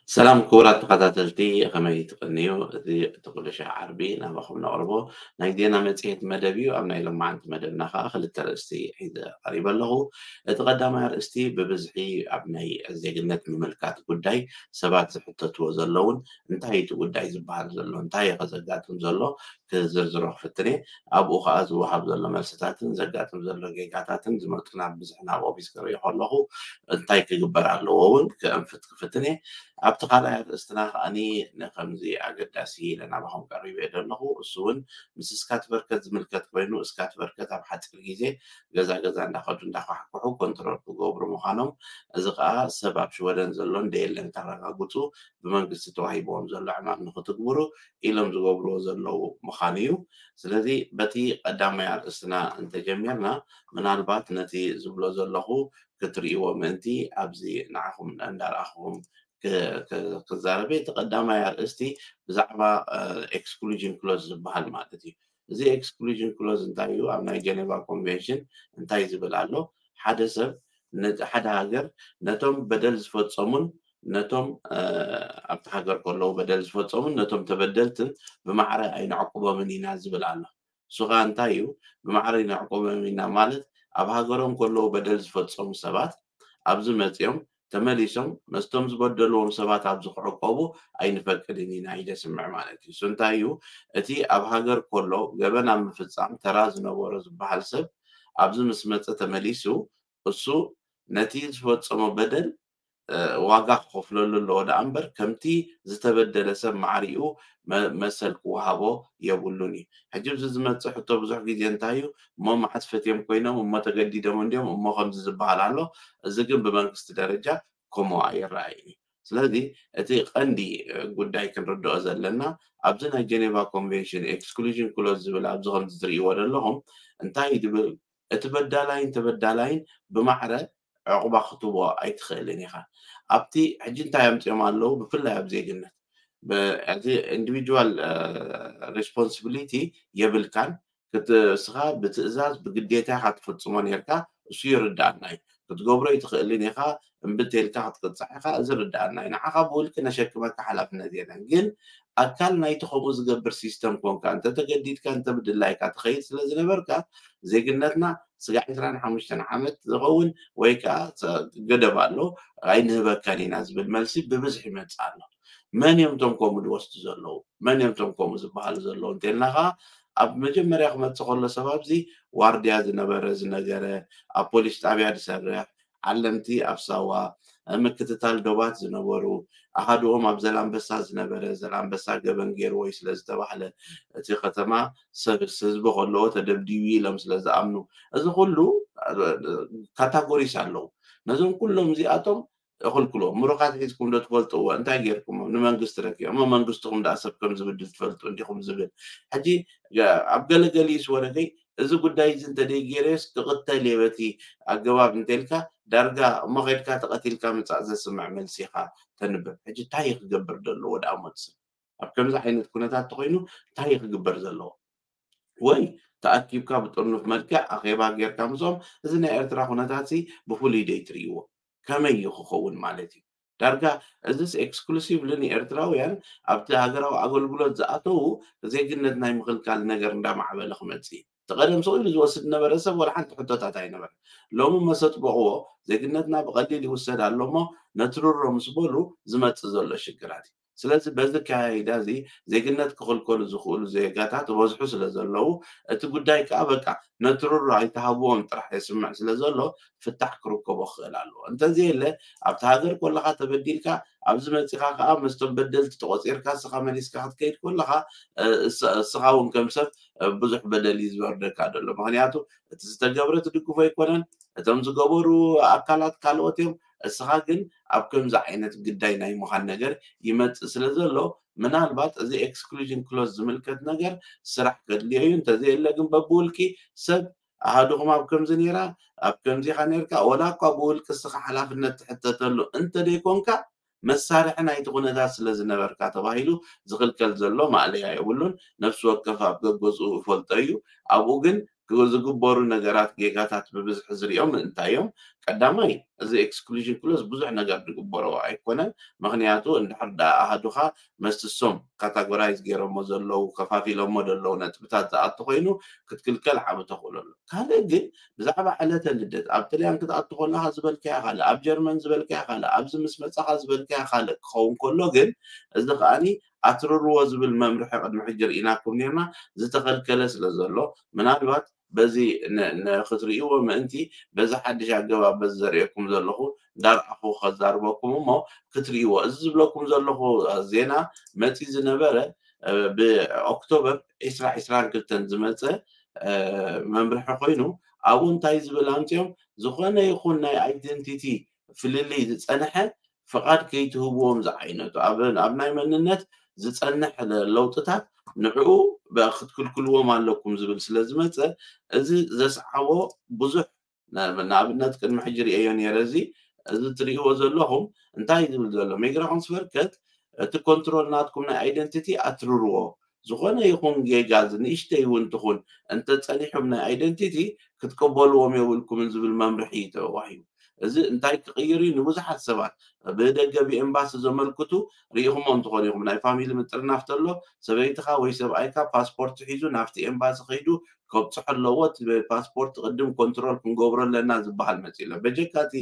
ሰላም ክቡራት ተኸታተልቲ፣ ከመይ ትቕንዩ? እዚ እቲ ኩሉ ሻዕ ዓርቢ ናባኹም ነቕርቦ ናይ ዜና መጽሔት መደብ እዩ። ኣብ ናይ ሎማዓንቲ መደብና ከኣ ክልተ ኣርእስቲ ሒዘ ቀሪበ ኣለኹ። እቲ ቀዳማይ ኣርእስቲ ብብዝሒ ኣብ ናይ ዜግነት ምምልካት ጉዳይ ሰባት ዝሕተትዎ ዘለውን እንታይ እቲ ጉዳይ ዝበሃል ዘሎ፣ እንታይ ከ ዘጋጥም ዘሎ ክዝርዝሮ ክፍትን እየ። ኣብኡ ከኣ ዝወሃብ ዘሎ መልስታትን ዘጋጥም ዘሎ ጌጋታትን ዝመጹ ናብ ብዝሒ ናብ ኦፊስ ክርኢ ከለኹ እንታይ ክግበር ኣለዎ እውን ክእንፍት ክፍትን እየ። ኣብቲ ካልኣይ ኣርእስትና ከኣኒ ንከምዚ ኣገዳሲ ኢለ ናባኹም ቀሪበ ዘለኹ፣ እሱ እውን ምስ እስካት በርከት ዝምልከት ኮይኑ፣ እስካት በርከት ኣብ ሓፂር ግዜ ገዛ ገዛ እንዳኸዱ እንዳኳሕኩሑ ኮንትሮል ክገብሩ ምዃኖም፣ እዚ ከዓ ሰብ ኣብ ሽወደን ዘሎ እንደየለን ከረጋግፁ ብመንግስቲ ተዋሂብዎም ዘሎ ዕማም ንክትግብሩ ኢሎም ዝገብርዎ ዘለዉ ምዃኑ እዩ። ስለዚ በቲ ቀዳማይ ኣርእስትና እንተጀሚርና፣ ምናልባት ነቲ ዝብሎ ዘለኹ ክትርእይዎ ምእንቲ ኣብዚ ንዓኹም እንዳረኣኹም ክዛረበ። እቲ ቀዳማይ ኣርእስቲ ብዛዕባ ኤክስክሉዥን ክሎዝ ዝበሃል ማለት እዩ። እዚ ኤክስክሉዥን ክሎዝ እንታይ እዩ? ኣብ ናይ ጀኔቫ ኮንቬንሽን እንታይ ዝብል ኣሎ? ሓደ ሰብ፣ ሓደ ሃገር ነቶም በደል ዝፈጸሙን ነቶም ኣብቲ ሃገር ከለዉ በደል ዝፈጸሙን ነቶም ተበደልትን ብማዕረ ኣይንዕቁቦምን ኢና ዝብል ኣሎ። እሱ ኸኣ እንታይ እዩ? ብማዕረ ኣይንዕቁቦምን ኢና ማለት ኣብ ሃገሮም ከለዉ በደል ዝፈጸሙ ሰባት ኣብዚ መጺኦም ተመሊሶም ምስቶም ዝበደልዎም ሰባት ኣብዚ ክዕቆቡ ኣይንፈቅድን ኢና እዩ ዘስምዕ ማለት እዩ። እሱ እንታይ እዩ? እቲ ኣብ ሃገር ከሎ ገበን ኣብ ምፍጻም ተራ ዝነበሮ ዝበሃል ሰብ ኣብዚ ምስ መጸ ተመሊሱ እሱ ነቲ ዝፈጸሞ በደል ዋጋ ክኸፍለሉ ኣለዎ ደኣ እምበር ከምቲ ዝተበደለ ሰብ ማዕሪኡ መሰል ክወሃቦ የብሉን እዩ። ሕጂ ኣብዚ ዝመጽእ ሕቶ ብዙሕ ግዜ እንታይ እዩ? እሞ መዓስ ፈትዮም ኮይኖም እሞ ተገዲዶም እንድዮም እሞ ከምዚ ዝበሃል ኣሎ። እዚ ግን ብመንግስቲ ደረጃ ከምኡ ኣይረኣይን እዩ። ስለዚ እቲ ቀንዲ ጉዳይ ክንርድኦ ዘለና ኣብዚ ናይ ጀኔቫ ኮንቬንሽን ኤክስክሉዥን ክሎዝ ዝብል ኣብዚ ከምዚ ዝርእይዎ ዘለኹም እንታይ ዝብል እቲ በዳላይን ተበዳላይን ብማዕረ ዕቑባ ክትቦ ኣይትኽእልን ኢኻ። ኣብቲ ሕጂ እንታይ ኣምፅኦም ኣለዉ? ብፍላይ ኣብ ዜግነት እዚ ኢንዲቪጁዋል ሬስፖንሲቢሊቲ የብልካን። እስኻ ብትእዛዝ ብግዴታ ኢኻ ትፍፅሞ ነርካ፣ እሱ ይርዳእና እዩ። ክትገብሮ ኣይትኽእልን ኢኻ፣ እምቢ እንተልካ ክትቅፃዕ ኢኻ፣ እዚ ርዳእና እዩ። ንዓኻ ብውልቂ ነሸክመካ ሓላፍነት የለን። ግን ኣካል ናይቲ ከምኡ ዝገብር ሲስተም ኮንካ፣ እንተተገዲድካ እንተብድላይካ ትኸይድ ስለ ዝነበርካ ዜግነትና ስጋዕ ዕስራን ሓሙሽተን ዓመት ዝኸውን ወይ ከዓ ገደብ ኣሎ ኣይንህበካን ኢና ዝብል መልሲ ብብዝሒ ይመፅእ ኣሎ። መን እዮም እቶም ከምኡ ዝወስዱ ዘለዉ? መን እዮም እቶም ከምኡ ዝበሃሉ ዘለዉ እንተልና ከዓ ኣብ መጀመርያ ክመፅእ ከሎ ሰብ ኣብዚ ዋርድያ ዝነበረ ዝነገረ ኣብ ፖሊስ ጣብያ ዝሰርሕ ዓለምቲ ኣብ ሳዋ ምክትታል ዶባት ዝነበሩ ኣሃድኦም ኣብ ዘላንበሳ ዝነበረ ዘላንበሳ ገበን ገይርዎ እዩ ስለ ዝተባህለ እቲ ከተማ ሰብ ህዝቢ ከለዎ ተደብዲቡ ኢሎም ስለ ዝኣምኑ እዚ ኩሉ ካታጎሪስ ኣለዉ። ነዞም ኩሎም እዚኣቶም እኽልክልዎ ምሩኻት ሒዝኩም ዶ ትፈልጥዎ እንታይ ገይርኩሞ ንመንግስቲ ረኪቦ እሞ መንግስትኹም ደኣ ሰብ ከም ዝብድል ትፈልጡ እንዲኹም ዝብል ሕጂ ኣብ ገለገሊስ ወረገይ እዚ ጉዳይ እዚ እንተደይ ገይረስ ክቕተል እየ በቲ ኣገባብ እንተልካ ዳርጋ እሞ ኸድካ ተቐቲልካ ምጻእ ዘስምዕ መልሲ ኢኻ ተንብብ። ሕጂ እንታይ ክገብር ዘለዎ ደኣ ሞት ሰብ ኣብ ከምዚ ዓይነት ኩነታት ተኮይኑ እንታይ ክግበር ዘለዎ? ወይ ተኣኪብካ ብጥርኑፍ መልክዕ ኣኼባ ጌርካ ምስኦም እዚ ናይ ኤርትራ ኩነታት ብፍሉይ ደይ ትርእይዎ ከመይ እዩ ክኸውን ማለት እዩ? ዳርጋ እዚስ ኤክስክሉሲቭሊ ንኤርትራውያን ኣብቲ ሃገራዊ ኣገልግሎት ዝኣተዉ ዜግነት ናይ ምኽልካል ነገር እንዳማዕበለ ክመጽእ እዩ። እቲ ቀደም ስቕ ኢሉ ዝወስድ ዝነበረ ሰብ ወላ ሓንቲ ሕቶታት ኣይነበረ። ሎሚ መሰጥበቕዎ ዜግነትና ብቐሊል ይውሰድ ኣሎ እሞ ነትርሮ ምስ በሉ ዝመጽእ ዘሎ ሽግራት እዩ። ስለዚ በዚ ኣካያይዳ እዚ ዜግነት ክኽልከሉ ዝኽእሉ ዜጋታት በዝሑ ስለ ዘለዉ እቲ ጉዳይ ከዓ በቃ ነትርሮ ኣይተሃብዎም ጥራሕ የስምዕ ስለ ዘሎ ፍታሕ ክርከቦ ክኽእል ኣለዎ። እንተዘየለ ኣብቲ ሃገር ከለኻ ተበዲልካ ኣብዚ መፂኻ ከዓ ምስቶም በደልቲ ተቆፂርካ እስኻ መሊስካ ክትከይድ ከለኻ እስኻ እውን ከም ሰብ ብዙሕ በደል እዩ ዝወርደካ ዘሎ። ምክንያቱ እቲ ዝተገብረ ትድግፎ ኣይኮነን፣ እቶም ዝገበሩ ኣካላት ካልኦት እዮም። እስኻ ግን ኣብ ከምዚ ዓይነት ግዳይ ናይ ምዃን ነገር ይመፅእ ስለ ዘሎ ምናልባት እዚ ኤክስክሉዥን ክሎዝ ዝምልከት ነገር ስራሕ ከድልዮ እዩ። እንተዘየለ ግን በብውልቂ ሰብ ኣሃዱኹም ኣብ ከምዚ ነይራ ኣብ ከምዚኻ ነርካ ወላ እኳ ብውልቂ እስኻ ሓላፍነት ትሕተተሉ እንተደይኮንካ መሳርሒ ናይቲ ኩነታት ስለ ዝነበርካ ተባሂሉ ዝኽልከል ዘሎ ማእለያ የብሉን። ነፍሲ ወከፍ ኣብ ገገዝኡ ይፈልጦ እዩ። ኣብኡ ግን ዝግበሩ ነገራት ጌጋታት ብብዝሒ ዝሪኦም እንታይ እዮም? ቀዳማይ፣ እዚ exclusion clause ብዙሕ ነገር ዝግበሮ ኣይኮነን። ምክንያቱ እንድሕር ደኣ ኣሃዱኻ መስሶም ካታጎራይዝ ገይሮሞ ዘለዉ፣ ከፋፊሎሞ ዘለዉ ነጥብታት ዝኣቱ ኮይኑ ክትክልከል ዓቢ ተኽእሎ ኣሎ። ካልእ ግን ብዛዕባ ዕለተ ልደት ኣብ ጥልያን ክትኣቱ ከለኻ ዝበልካያ ካልእ፣ ኣብ ጀርመን ዝበልካያ ካልእ፣ ኣብዚ ምስ መጻኻ ዝበልካያ ካልእ ክኸውን ከሎ ግን እዚ ከኣኒ ኣትርርዎ ዝብል መምርሒ ቅድሚ ሕጂ ርኢናኩም ነርና፣ ዝተኸልከለ ስለ ዘሎ ምናልባት በዚ ን- ን- ክትርእይዎ ምእንቲ በዚ ሓድሽ ኣገባብ በዚ ዘርእየኩም ዘለኹ እንዳርኣኹ ከዛርበኩም እሞ ክትርእይዎ። እዚ ዝብለኩም ዘለኹ ዜና መፂ ዝነበረ ብኦክቶበር ዕስራ ዕስራን ክልተን ዝመፀ መምርሒ ኮይኑ ኣብኡ እንታይ ዝብል ኣምፅኦም ዝኾነ ይኹን ናይ ኣይደንቲቲ ፍልልይ ዝፀንሐ ፍቓድ ከይትህብዎም ዝዓይነቱ ኣብ ኣብ ናይ መንነት ዝፀንሕ ለውጥታት ንዕኡ ክትክልክልዎም ኣለኩም ዝብል ስለ ዝመፀ እዚ ዘስዓቦ ብዙሕ ንኣብነት ቅድሚ ሕጂ ርእዮ ነይረ እዚ እዚ ትርእይዎ ዘለኹም እንታይ ዝብል ዘሎ ሜግራኹም ስበርከት እቲ ኮንትሮል ናትኩም ናይ ኣይደንቲቲ ኣትርርዎ ዝኾነ ይኹን ጌጋ ንእሽተይ እውን ትኹን እንተፀኒሑም ናይ ኣይደንቲቲ ክትቅበልዎም የብልኩምን ዝብል መምርሒ እዩ ተዋሂቡ። እዚ እንታይ ክቕይር እዩ? ንብዙሓት ሰባት ብደገ ብኤምባሲ ዘመልክቱ ርኢኹሞ እንትኾኑ ኢኹም። ናይ ፋሚሊ ምጥርናፍ ተሎ ሰበይትኻ ወይ ሰብኣይካ ፓስፖርት ሒዙ ናብቲ ኤምባሲ ከይዱ ከብፅሖ ኣለዎ። እቲ ፓስፖርት ቅድም ኮንትሮል ክንገብሮ ኣለና ዝበሃል መፂ ኣሎ። በጀካ እቲ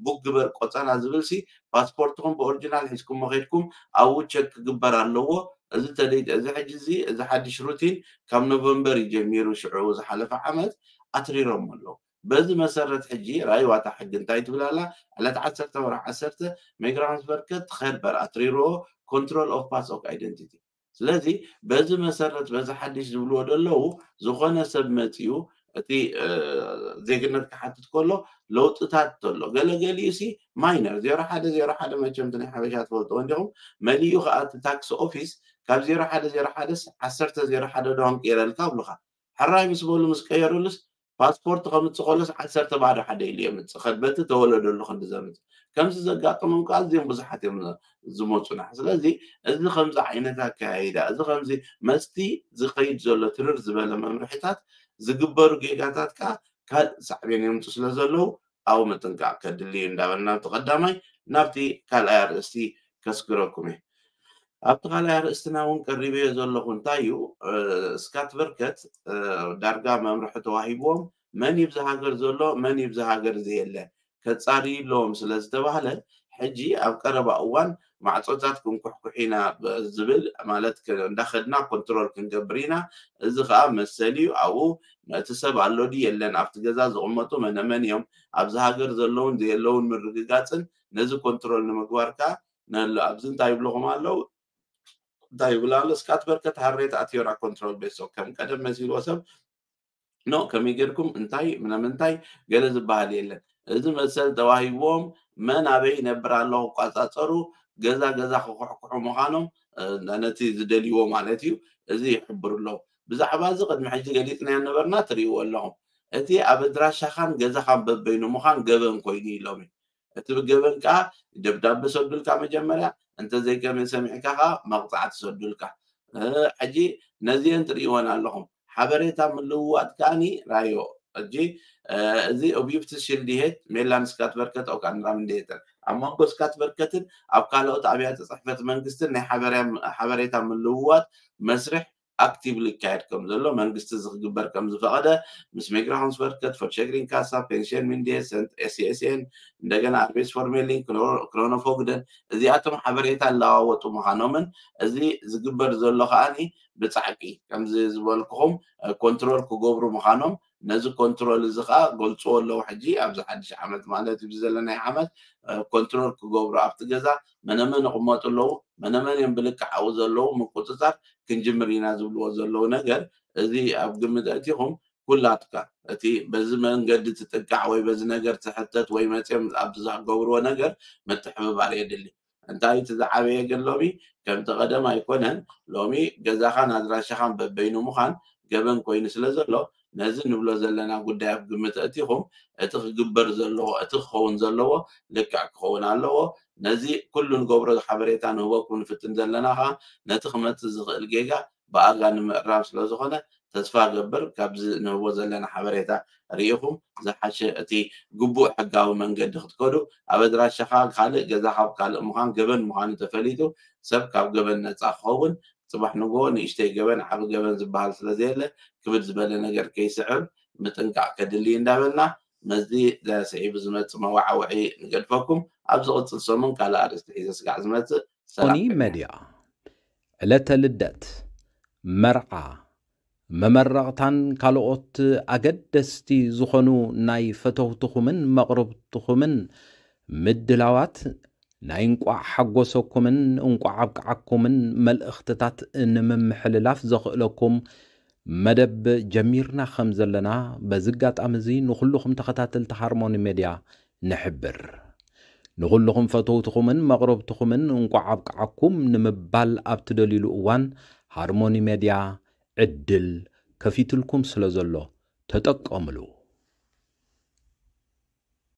ቡክ ግበር ቆፀራ ዝብል ሲ ፓስፖርትኹም ብኦሪጂናል ሒዝኩሞ ከይድኩም ኣብኡ ቸክ ክግበር ኣለዎ። እዚ ተደይ እዚ ሕጂ እዚ እዚ ሓድሽ ሩቲን ካብ ኖቨምበር እዩ ጀሚሩ። ሽዑ ዝሓለፈ ዓመት ኣትሪሮም ኣለዉ። በዚ መሰረት ሕጂ ራእይዋ እታ ሕጊ እንታይ ትብል ኣላ? ዕለት ዓሰርተ ወርሒ ዓሰርተ ሜግራንስ በርከት ትኸበር ኣትሪሮ ኮንትሮል ኦፍ ፓስ ኦፍ ኣይደንቲቲ። ስለዚ በዚ መሰረት በዚ ሓድሽ ዝብልዎ ዘለዉ ዝኾነ ሰብ መፂኡ እቲ ዜግነት ክሓትት ከሎ ለውጥታት ተሎ ገለገሊኡ ሲ ማይነር ዜሮ ሓደ ዜሮ ሓደ መቸም ናይ ሓበሻ ትፈልጥዎ እንዲኹም መሊኡ ከዓ እቲ ታክስ ኦፊስ ካብ ዜሮ ሓደ ዜሮ ሓደ ዓሰርተ ዜሮ ሓደ ዶ ኣንቂረልካ ኣብሉካ ሕራይ ምስ በሉ ምስ ቀየሩሉስ ፓስፖርት ከምፅእ ከሎስ ዓሰርተ ባዶ ሓደ ኢሉ የምፅእ ከበቲ ተወለደሉ ክንዲ ዘምፅእ ከምዚ ዘጋጠሞም ከዓ ኣዝዮም ብዙሓት እዮም ዝመፁና። ስለዚ እዚ ከምዚ ዓይነት ኣካያይዳ እዚ ከምዚ መስቲ ዝኸይድ ዘሎ ትርር ዝበለ መምርሒታት ዝግበሩ ጌጋታት ከዓ ካልእ ሳዕቤን የምፁ ስለ ዘለዉ ኣብኡ ምጥንቃቕ ከድሊ እዩ እንዳበልና ናብቲ ቀዳማይ ናብቲ ካልኣይ ኣርእስቲ ከስግረኩም እየ። ኣብቲ ካልኣይ ኣርእስትና እውን ቀሪበዮ ዘለኹ እንታይ እዩ ስካት በርከት ዳርጋ መምርሒ ተዋሂብዎም መን ይብዚ ሃገር ዘሎ መን ይብዚ ሃገር ዘየለ ከፃርዩ ኣለዎም ስለ ዝተባህለ ሕጂ ኣብ ቀረባ እዋን ማዕፆታት ክንኩሕኩሕ ኢና ዝብል ማለት እንዳኸድና ኮንትሮል ክንገብር ኢና። እዚ ከዓ መሰል እዩ። ኣብኡ እቲ ሰብ ኣሎ ድዩ የለን ኣብቲ ገዛ ዝቕመጡ መነመን እዮም ኣብዚ ሃገር ዘለውን ዘየለውን ምርግጋፅን ነዚ ኮንትሮል ንምግባር ከዓ ነሉ ኣብዚ እንታይ ይብልኹም ኣለዉ እንታይ ይብል ኣሎ ስካት በርከት ሃሬት ኣትዮራ ኮንትሮል ቤሶ ከም ቀደም መሲልዎ ሰብ ኖ ከመይ ጌርኩም እንታይ ምናምን እንታይ ገለ ዝበሃል የለን። እዚ መሰል ተዋሂብዎም መን ኣበይ ይነብር ኣሎ ክቋፃፀሩ ገዛ ገዛ ክኩሕኩሑ ምዃኖም ነቲ ዝደልይዎ ማለት እዩ። እዚ ይሕብሩ ኣለዉ። ብዛዕባ እዚ ቅድሚ ሕጂ ገሊፅናዮ ነበርና ትርእይዎ ኣለኹም። እቲ ኣብ ኣድራሻኻን ገዛኻን በበይኑ ምዃን ገበን ኮይኑ ኢሎም እዩ። እቲ ብገበን ከዓ ደብዳበ ሰዱልካ መጀመርያ እንተዘይከመይ ሰሚዕካ ከዓ መቕፃዕቲ ሰዱልካ። ሕጂ ነዚአን ትርእይወን ኣለኹም። ሓበሬታ ምልውዋጥ ከዓኒ ራዮ ሕጂ እዚ ኦብዩፕቲ ሽልዲሄት ሜላን ስካት በርከት ኦካንራም እንዴተር ኣብ መንጎ ስካት በርከትን ኣብ ካልኦት ኣብያተ ፅሕፈት መንግስትን ናይ ሓበሬታ ምልውዋጥ መስርሕ ኣክቲቭሊ ይካየድ ከም ዘሎ መንግስቲ እዚ ክግበር ከም ዝፈቐደ ምስ ሜግራሃውንስ በርከት ፎርሸግሪን ካሳ ፔንሽን ሚንዴ ኤስኤስኤን እንደገና ኣርቤስ ፎርሜሊን ክሮኖፎግደን እዚኣቶም ሓበሬታ ኣለዋወጡ ምዃኖምን እዚ ዝግበር ዘሎ ከዓኒ ብጻዕቂ ከምዚ ዝበልኩኹም ኮንትሮል ክገብሩ ምዃኖም ነዚ ኮንትሮል እዚ ከዓ ገልፅዎ ኣለዉ ሕጂ ኣብዚ ሓድሽ ዓመት ማለት እዩ ዘለናይ ዓመት ኮንትሮል ክገብሩ ኣብቲ ገዛ መነመን ይቕመጡ ኣለዉ መነመን እዮም ብልክዓዊ ዘለዉ ምቁፅፃር ክንጅምር ኢና ዝብልዎ ዘለዉ ነገር እዚ ኣብ ግምት ኣእቲኹም ኩላትካ እቲ በዚ መንገዲ ትጥቃዕ ወይ በዚ ነገር ትሕተት ወይ መፅኦም ኣብዚ ዝገብርዎ ነገር ምትሕብባር የድሊ። እንታይ እቲ ዝዓበየ ግን ሎሚ ከምቲ ቀደም ኣይኮነን። ሎሚ ገዛኻን ኣድራሻኻን በበይኑ ምዃን ገበን ኮይኑ ስለ ዘሎ ነዚ ንብሎ ዘለና ጉዳይ ኣብ ግምት ኣእቲኹም እቲ ክግበር ዘለዎ እቲ ክኸውን ዘለዎ ልክዕ ክኸውን ኣለዎ። ነዚ ኩሉ ንገብሮ ሓበሬታ ንህበኩም ንፍትን ዘለና ከዓ ነቲ ክመፅእ ዝኽእል ጌጋ ብኣጋ ንምእራም ስለ ዝኾነ ተስፋ ገብር ካብዚ ንህቦ ዘለና ሓበሬታ ርኢኹም ዝሓሸ እቲ ግቡእ ሕጋዊ መንገዲ ክትከዱ፣ ኣብ ኣድራሻኻ ካልእ ገዛ ካብ ካልእ ምዃን ገበን ምዃኑ ተፈሊጡ ሰብ ካብ ገበን ነፃ ክኸውን፣ ፅባሕ ንግሆ ንእሽተይ ገበን ዓቢ ገበን ዝበሃል ስለዘየለ ክብድ ዝበለ ነገር ከይስዕብ ምጥንቃቕ ከድሊ እንዳበልና፣ መዚ ስዒቡ ዝመጽእ መዋዕውዒ ንገድፈኩም። ኣብ ዝቕጽል ሰሙን ካልእ ኣርእስቲ ሒዘ ስጋዕ ዝመጽእ። ሰላም ሞኒ ከኛ። መድያ ዕለተ ልደት፣ መርዓ፣ መመረቕታን ካልኦት ኣገደስቲ ዝኾኑ ናይ ፈተውትኹምን መቕርብትኹምን ምድላዋት ናይ እንቋዕ ሓጎሰኩምን እንቋዕ ኣብቅዓኩምን መልእኽትታት ንምምሕልላፍ ዘኽእለኩም መደብ ጀሚርና ከም ዘለና በዚ ኣጋጣሚ እዚ ንኹልኹም ተኸታተልቲ ሃርሞኒ ሜድያ ንሕብር። ንኹልኹም ፈተውትኹምን መቕረብትኹምን እንቋዕ ኣብቅዓኩም ንምባል ኣብ ትደልዩሉ እዋን ሃርሞኒ ሜድያ ዕድል ከፊትልኩም ስለ ዘሎ ተጠቀምሉ።